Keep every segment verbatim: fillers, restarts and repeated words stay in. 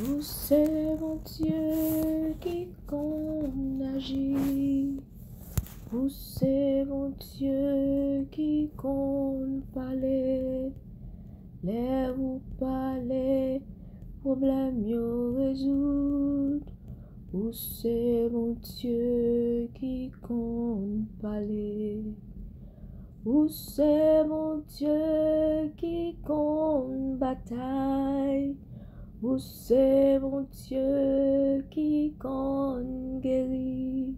Ou se Bondye ki konn aji. Ou se Bondye ki konn pale. Lè ou pale, pwoblèm yo rezoud. Ou se Bondye ki konn pale. Ou se Bondye ki konn batay. Ou se Bondye ki konn geri.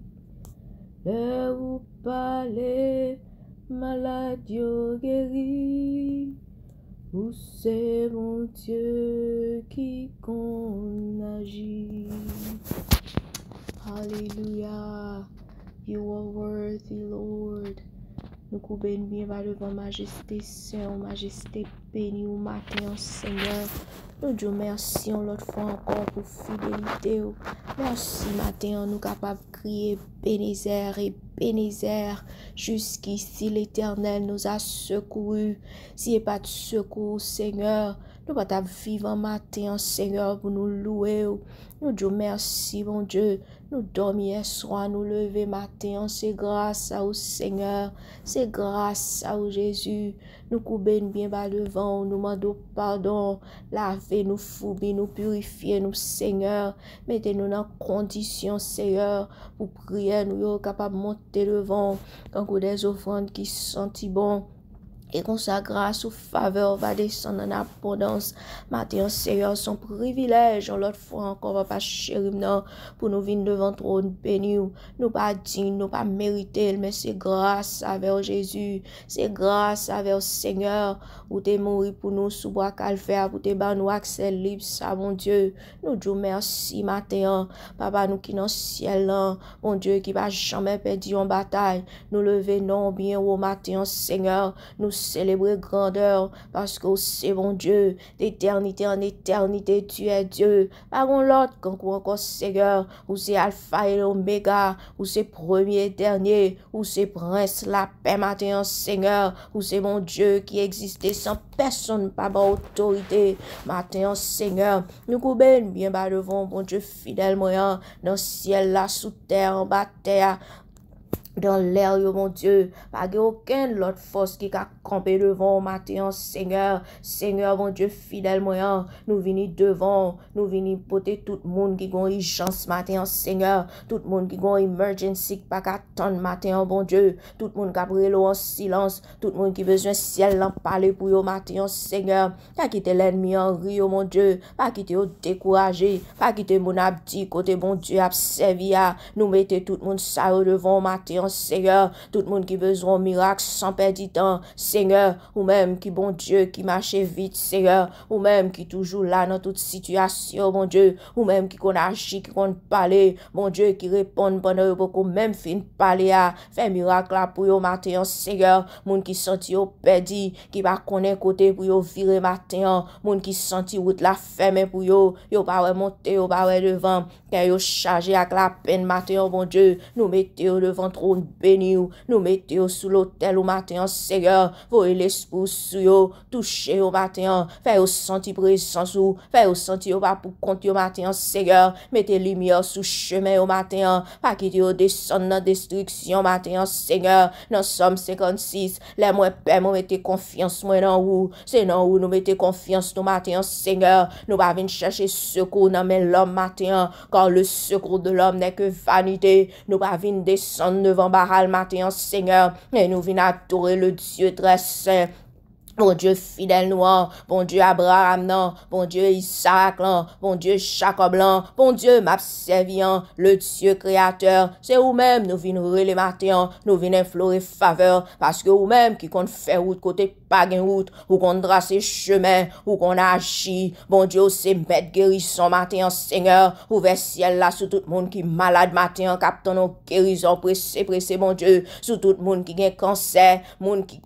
Lè ou pale, malad yo geri. Ou se Bondye ki konn aji. Alelouya. You are worthy, Lord. Nou koube n byen ba devan majeste sen w, majeste beni w maten an, Senyè. Nou di w mèsi yon lòt fwa ankò pou fidelite w. Mèsi maten an, nou kapab kriye Ebenezè, Ebenezè, jusqu'ici l'Éternel nous a secourus. Si e pa t sekou w, Senyè, nou pa t ap vivan maten an, Senyè, pou nou louwe w. Nou di w mèsi, Bondye. Nou dòmi yèswa, nou leve maten an, se gras a ou, Senyè. Se gras a ou, Jezi. Nou koube n byen ba devan w, nou mande w padon. Lave nou, foubi nou, pirifye nou, Senyè. Mete nou nan kondisyon, Senyè, pou priyè nou yo kapab monte devan w, tankou dè zofrann ki santi bon. E konsa, gras ou, favè w va desann an abondans. Maten an, Senyè, se yon privilèj, yon lòt fwa ankò, papa cheri m nan, pou nou vin devan twòn beni w. Nou pa diy, nou pa merite l, men se gras avè w, Jezi. Se gras avè w, Senyè. Ou te mouri pou nou sou bwa Kalvè a, pou te ban nou aksè lib sa, Bondye. Nou di w mèsi maten an. Papa nou ki nan syèl lan, Bondye ki pa janmè pèdi yon batay. Nou leve non w byen wo maten an, Senyè. Nou selebre grandè w, paske w se Bondye. D'éternité en éternité, tu es Dieu. Pa gon lòt kankou ankò, Senyè. Ou se Alfa e Omega. Ou se premye e dènye. Ou se Prens lapè maten an, Senyè. Ou se Bondye ki egziste san pèsonn pa ba w otorite maten an, Senyè. Nou koube n byen ba devan w, Bondye fidèl mwen an, nan syèl la, sou tè, anba tè a, dan lè yo, Bondye. Pa gen okenn lòt fòs ki ka kanpe devan w maten an, Senyè. Senyè, Bondye fidèl mwen an, nou vini devan w, nou vini pote tout moun ki gon ijans maten an, Senyè. Tout moun ki gon emergency ki pa ka tann maten an, Bondye. Tout moun k ap rele w an silans. Tout moun ki bezwen syèl lan pale pou yo maten an, Senyè. Pa kite lènmi an ri yo, Bondye. Pa kite yo dekouraje. Pa kite moun ap di kote Bondye ap sèvi a. Nou mete tout moun sa yo devan w maten an, Senyè. Tout moun ki bezwen yon mirak san pèdi tan, Senyè. Ou menm ki Bondye ki mache vit, Senyè. Ou menm ki toujou la nan tout sitiyasyon, Bondye. Ou menm ki konn aji, ki konn pale, Bondye, ki reponn pandan yo poko menm fin pale a. Fè mirak la pou yo maten an, Senyè. Moun ki santi yo pèdi, ki pa konnen kote pou yo vire maten an. Moun ki santi wout la fèmen pou yo, yo pa wè monte, yo pa wè devan. Kè yo chaje ak lapenn maten an, Bondye. Nou mete yo devan twòn beni w. Nou mete yo sou lotèl ou maten an, Senyè. Voye lespri w sou yo. Touche yo maten an. Fè yo santi prezans ou. Fè yo santi yo pa pou kont yo maten an, Senyè. Mete limyè sou chemen yo maten an. Pa kite yo desann nan destriksyon maten an, Senyè. Nan Sòm senkannsis, lè mwen pè, mwen mete konfyans mwen nan ou. Se nan ou nou mete konfyans nou maten an, Senyè. Nou pa vin chèche sekou nan men lòm maten an, car le secours de l'homme n'est que vanité. Nou pa vin desann devan Baal maten an, Senyè, men nou vin adore le Dieu très saint. Bondye fidèl nou an, Bondye Abraram nan, Bondye Izarak lan, Bondye Jakòb lan, Bondye m ap sèvi an, le Dieu créateur. Se ou menm nou vin rele maten an, nou vin enplore favè, paske ou menm ki konn fè wout kote pa gen wout, ou konn trase chemen, ou konn aji. Bondye, ou se mèt gerizon maten an, Senyè. Ouvè syèl la sou tout moun ki malad maten an, k ap tann yon gerizon prese, prese, Bondye. Sou tout moun ki gen kansè, moun ki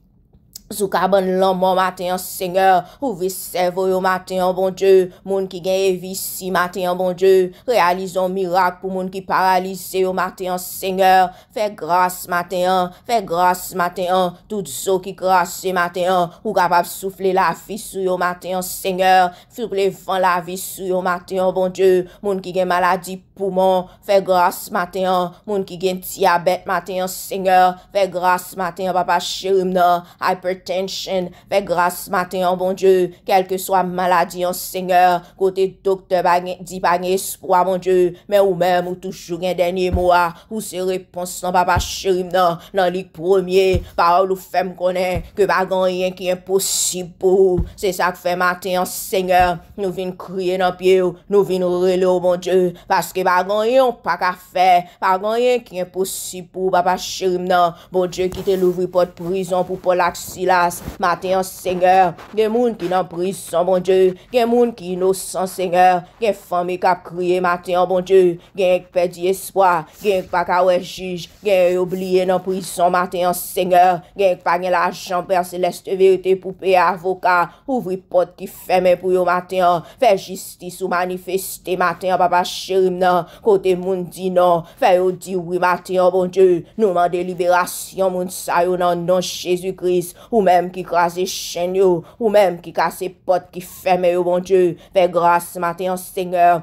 sou kabann lanmò maten an, Senyè. Ouvri sèvo yo maten an, Bondye. Moun ki gen A V C maten an, Bondye. Reyalize yon mirak pou moun ki paralize yo maten an, Senyè. Fè gras maten an, fè gras maten an. Tout zo ki kraze maten an, ou kapab soufle lavi sou yo maten an, Senyè. Soufle van lavi sou yo maten an, Bondye. Moun ki gen maladi poumon, fè gras maten an. Moun ki gen dyabèt maten an, Senyè, fè gras maten an, papa cheri m nan. Hypertension, fè gras maten an, Bondye. Kèlkeswa maladi an, Senyè, kote doktè pa gen, di pa gen espwa, Bondye, men ou menm, ou toujou gen dènye mo a. Ou se repons lan, papa cheri m nan, nan lig premye. Pawòl ou fè m konnen ke pa gen anyen ki enposib pou ou. Se sa k fè maten an, Senyè, nou vin kriye nan pye w, nou vin rele w, Bondye, paske pa gen anyen w pa ka fè, pa gen anyen ki enposib pou ou, papa cheri m nan. Bondye ki te louvri pòt prizon pou Pòl ak Silas, maten an, Senyè, gen moun ki nan prizon, Bondye, gen moun ki inosan, Senyè, gen fanmi k ap kriye maten an, Bondye, gen k pèdi espwa, gen k pa ka wè jij, gen yo bliye nan prizon maten an, Senyè, gen k pa gen lajan, Pè Selès de verite, pou peye avoka. Ouvri pòt ki fèmen pou yo maten an. Fè jistis ou manifeste maten an, papa cheri m nan. Kote moun di non, fè yo di wi maten an, Bondye. Nou mande liberasyon moun sa yo nan non Jezi Kris. Ou menm ki kraze chenn yo, ou menm ki kase pòt ki fèmen yo, Bondye. Fè gras maten an, Senyè.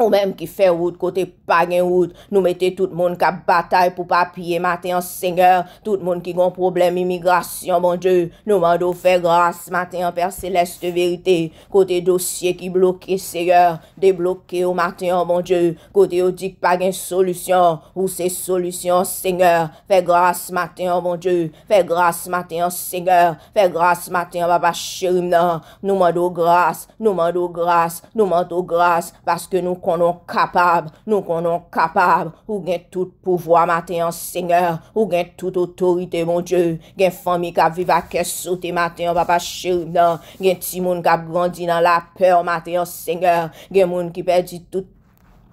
Ou menm ki fè wout kote pa gen wout, nou mete tout moun k ap batay pou papye maten an, Senyè. Tout moun ki gon pwoblèm imigrasyon, Bondye, nou mande w fè gras maten an, Pè Selès de verite. Kote dosye ki bloke, Senyè, debloke yo maten an, Bondye. Kote yo di k pa gen solisyon, ou se solisyon, Senyè. Fè gras maten an, Bondye. Fè gras maten an, Senyè. Fè gras maten an, papa cheri m nan. Nou mande w gras, nou mande w gras, nou mande w gras, paske nou konnen w kapab, nou konnen w kapab. Ou gen tout pouvwa maten an, Senyè. Ou gen tout otorite, Bondye. Gen fanmi k ap viv ak kè sote maten an, papa cheri m nan. Gen timoun k ap grandi nan lapè maten an, Senyè. Gen moun ki pèdi tout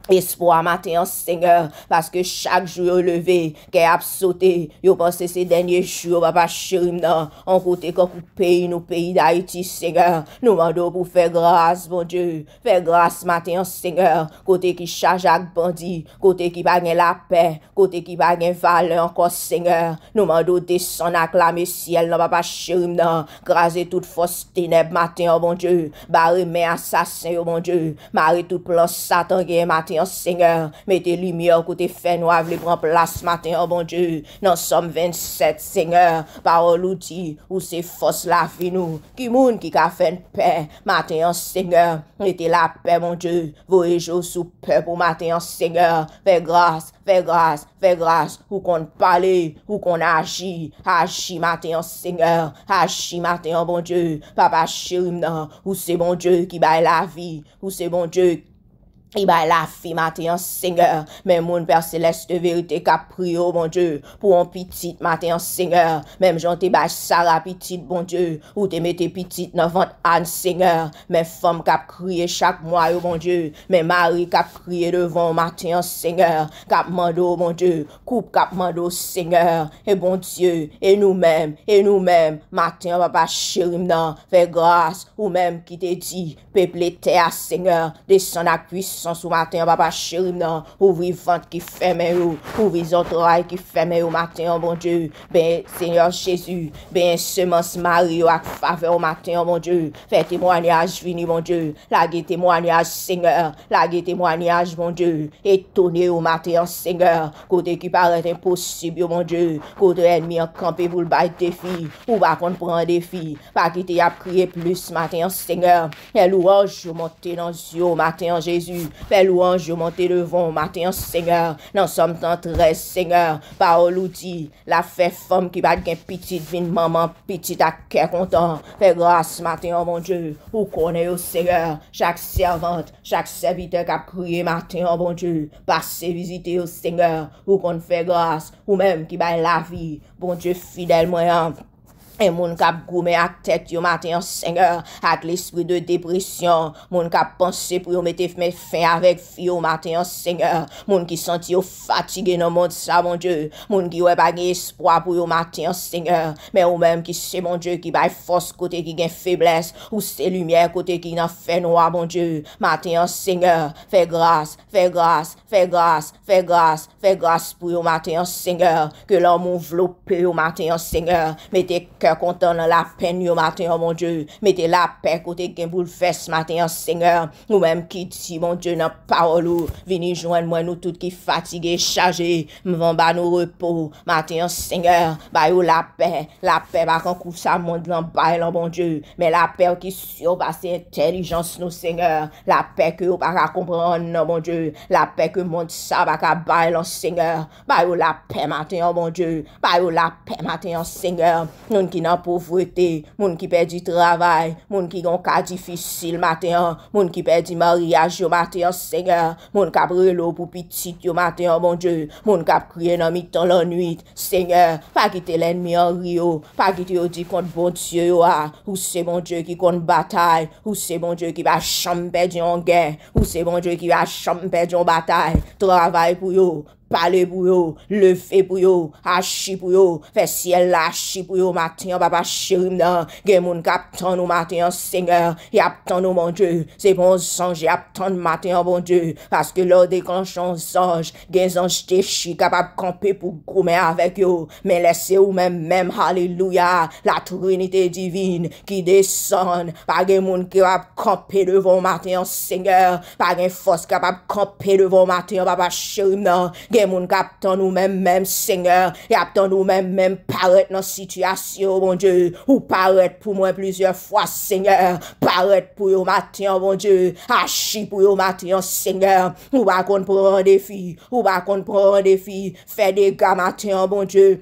espwa maten an, Senyè, paske chak jou yo leve, kè ap sote, yo panse se dènye jou yo, papa cheri m nan, yon kote kankou peyi nou, peyi Dayiti, Senyè, nou mande w pou fè gras, Bondye, fè gras maten an, Senyè, kote ki chaje ak bandi, kote ki pa gen lapè, kote ki pa gen valè ankò, Senyè, nou mande w desann ak lame syèl nan, papa cheri m nan, kraze tout fòs tenèb maten an, Bondye, bare men asasen yo, Bondye, mare tout plan Satan genyen maten an, Senyè. Mete limyè kote fènwa vle pran plas maten an, Bondye. Nan Sòm vennsèt, Senyè, pawòl ou di, ou se fòs lavi nou. Ki moun ki ka fè n pè maten an, Senyè? Mete lapè, Bondye. Voye je w sou pèp ou maten an, Senyè. Fè gras, fè gras, fè gras. Ou konn pale, ou konn aji. Aji maten an, Senyè. Aji maten an, Bondye. Papa cheri m nan, ou se Bondye ki bay lavi. Ou se Bondye ki bay lavi maten an, Senyè. Men moun, Pè Selès de verite, k ap priye w, Bondye, pou yon pitit maten an, Senyè. Menm jan w te bay Sara pitit, Bondye, ou te mete pitit nan vant Ann, Senyè. Men fanm k ap kriye chak mwa yo, Bondye. Men mari k ap kriye devan w maten an, Senyè. K ap mande w, Bondye. Koup k ap mande w, Senyè. E Bondye, e nou menm, e nou menm. Maten an, papa cheri m nan, fè gras. Ou menm ki te di, peple tè a, Senyè, desann ak pwisans ou maten an, papa cheri m nan. Ouvri vant ki fèmen yo, ouvri zantray ki fèmen yo maten an, Bondye. Benyen Senyè Jezi, benyen semans mari yo ak favè w maten an, Bondye. Fè temwanyaj vini, Bondye. Lage temwanyaj, Senyè. Lage temwanyaj, Bondye. Etone yo maten an, Senyè. Kote ki parèt enposib yo, Bondye. Kote ènmi an kanpe pou l bay defi. Ou pa konn pran defi. Pa kite y ap kriye plis maten an, Senyè. Fè lwanj yo monte nan zye w maten an, Jezi. Fè lwanj yo monte devan w maten an, Senyè. Nan Sòm san trèz, Senyè, pawòl ou di, l ap fè fanm ki pa t gen pitit vin manman pitit ak kè kontan. Fè gras maten an, Bondye. Ou konnen yo, Senyè. Chak sèvant, chak sèvitè k ap kriye maten an, Bondye. Pase vizite yo, Senyè. Ou konn fè gras. Ou menm ki bay lavi. Bondye fidèl mwen an. E moun k ap goumen ak tèt yo maten an, Senyè, ak lespri de depresyon, moun k ap panse pou yo mete men fen avèk vi yo maten an, Senyè, moun ki santi yo fatige nan mond sa, Bondye, moun ki wè pa gen espwa pou yo maten an, Senyè, men ou menm ki se Bondye ki bay fòs kote ki gen feblès, ou se limyè kote ki nan fènwa, Bondye, maten an, Senyè, fè gras, fè gras, fè gras, fè gras, fè gras pou yo maten an, Senyè. Ke lanmou vlope yo maten an, Senyè. Mete kè kontan nan lapenn yo maten an, Bondye. Mete lapè kote gen boulvès maten an, Senyè. Ou menm ki di, Bondye, nan pawòl ou, vini jwenn mwen, nou tout ki fatige, chaje, m van ba nou repo maten an, Senyè. Ba yo lapè, lapè pa kankou sa mond lan bay lan, Bondye, men lapè ki sipase entèlijans nou, Senyè. Lapè ke yo pa ka konprann nan, Bondye. Lapè ke mond sa pa ka bay lan, Senyè. Ba yo lapè maten an, Bondye. Ba yo lapè maten an, Senyè. Moun ki nan povrete, moun ki pèdi travay, moun ki gen yon ka difisil maten an, moun ki pèdi maryaj yo maten an, Senyè. Moun k ap rele w pou pitit yo maten an, Bondye. Moun k ap kriye nan mitan lannwit, Senyè, pa kite lènmi an ri yo, pa kite yo di kont Bondye yo a. Ou se Bondye ki konn batay, ou se Bondye ki pa janm pèdi yon gè, ou se Bondye ki pa janm pèdi yon batay. Travay pou yo, pale pou yo, leve pou yo, aji pou yo, fè syèl la aji pou yo maten an, papa cheri m nan. Gen moun k ap tann ou maten an, Senyè, y ap tann ou, Bondye. Se pa yon zanj y ap tann maten an, Bondye, paske lè w deklanche yon zanj, gen zanj dechi kapab kanpe pou goumen avèk yo. Men lè se ou menm menm, alelouya, la Trinite divin ki desann, pa gen moun ki ap kanpe devan w maten an, Senyè. Pa gen fòs kapab kanpe devan w maten an, papa cheri m nan. Gen moun k ap tann ou menm menm, Senyè. Y ap tann ou menm menm parèt nan sitiyasyon yo, Bondye. Ou parèt pou mwen plizyè fwa, Senyè. Parèt pou yo maten an, Bondye. Aji pou yo maten an, Senyè. Ou pa konn pran defi. Ou pa konn pran defi. Fè dega maten an, Bondye.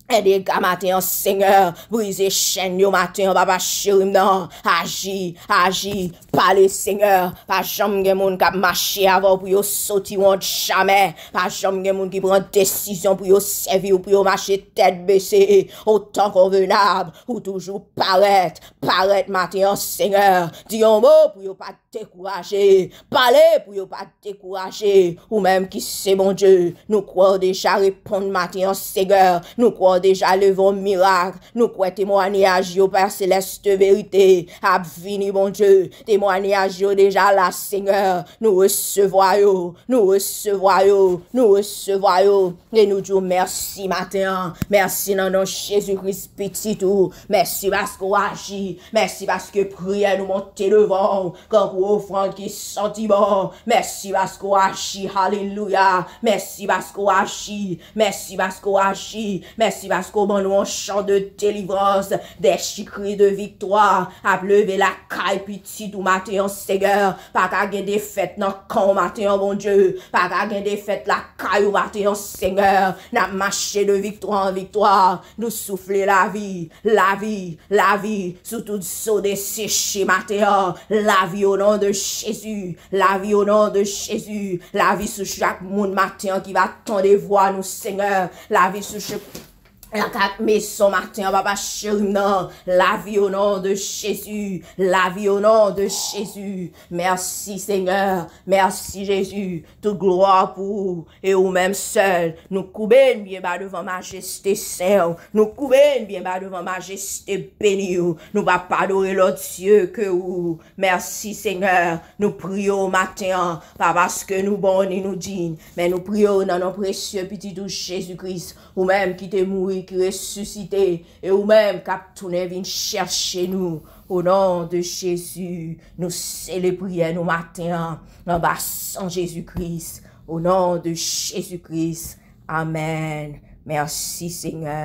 Fè dega maten an, Senyè. Brize chèn yo maten an, papa cheri m nan. Aji, aji. Pale, Senyè. Pa janm gen moun k ap mache avè w pou yo soti wont jamè. Pa janm gen moun ki pran desizyon pou yo sèvi w, pou yo mache tèt bese. Otan konvenab, ou toujou parèt. Parèt maten an, Senyè. Di yon mo pou yo pa dekouraje. Pale pou yo pa dekouraje. Ou menm ki se Bondye, nou kwè w deja reponn maten an, Senyè. Nou kwè w deja leve yon mirak. Nou kwè temwanyaj yo pa selès de verite ap vini, Bondye. Temwanyaj yo deja la, Senyè. Nou resevwa yo, nou resevwa yo, nou resevwa yo. E nou di w mèsi maten an. Mèsi nan non Jezi Kris, pitit ou. Mèsi paske w aji. Mèsi paske priyè nou monte devan w kankou ofrann ki santi bon. Mèsi paske w aji. Alelouya. Mèsi paske w aji. Mèsi paske w aji. Mèsi paske w ban nou yon chan de delivrans, de kri de viktwa ap leve lakay pitit ou maten an, Senyè. Pa ka gen defèt nan kan w maten an, Bondye. Pa ka gen defèt lakay ou maten an, Senyè. N ap mache de viktwa an viktwa. Nou soufle lavi, lavi, lavi sou tout zo deseche maten an. Lavi o non de Jezi. Lavi o non de Jezi. Lavi sou chak moun maten an ki va tande vwa nou, Senyè. Lavi sou chak Nan kat mezon maten an, papa cheri m nan. Lavi o non de Jezi. Lavi o non de Jezi. Mèsi, Senyè. Mèsi, Jezi. Tout glwa pou ou. E ou menm sèl. Nou koube n byen ba devan majeste sen w. Nou koube n byen ba devan majeste beni w. Nou p ap adore lòt dye ke ou. Mèsi, Senyè. Nou priye w maten an. Pa paske nou bon ni nou diy. Men nou priye w nan non presye Pitit ou Jezi Kris. Ou menm ki te mouri, ki resisite, e ou menm k ap tounen vin chèche nou. O non de Jezi, nou sele priyè nou maten an, anba san Jezi Kris. O non de Jezi Kris. Amèn. Mèsi, Senyè.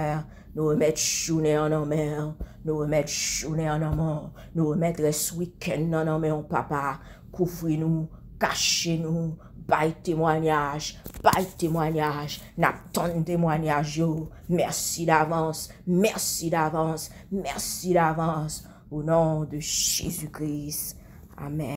Nou remèt jounen an nan men w. Nou remèt jounen an nan men w. Nou remèt rès wikenn nan nan men w, papa. Kouvri nou, kache nou, bay temwayaj, bay temwayaj. N ap tann temwayaj yo. Mèsi davans, mèsi davans, mèsi davans. O non de Jezi Kris. Amèn.